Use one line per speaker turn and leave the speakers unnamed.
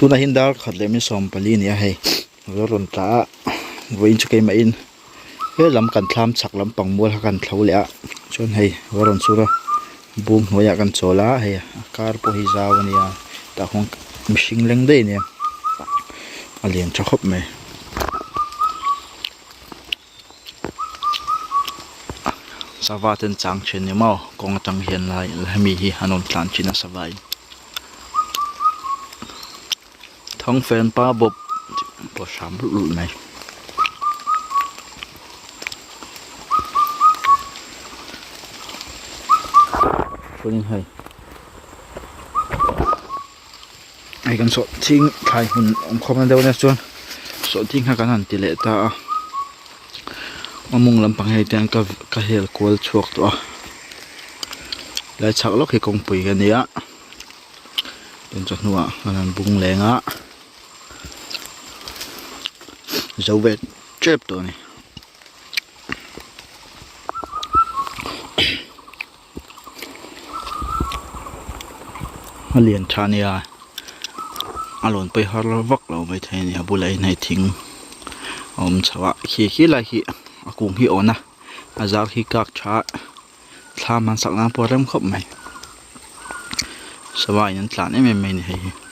Tunah hian dar khat leh minute 14 a ni a hei a rawn tla a vawiin chu keimah in he lam kan thlam chhak lampang mual kha kan thlo leh a chuan hei a rawn sur a bung hnuaiah kan chawl a hei a kar pawh hi zau a nia tah khuan mihring leng daih a nia a lian tha khawp mai. Sava te an chang thin ni maw kawng atang hian lai hemi hi an rawn tlan thin a sava in thawngfen pa bawp pawh hram luh luh mai. Chuanin hei hei kan sawhthing thlai hmun awm khawm na deuh ania chuan sawhthing kha kan han ti leh ta a a mawng lampang hei te hian ka ka hel kual chhuak tawh a lai chhak lawk hi kawngpui ka nia tin chawhnuah kan han bung leng a zo ve tep tawh a ni. A lian tha ania a lawn pawi har vak lo maithei a ni a bulah hian hei thing a awm chho a khi khi lai hi a kung hi a awn a a zar hi kak tha a thlam han sak nan pawh a rem khawp mai sava in an tlan em em mai a ni hei hi.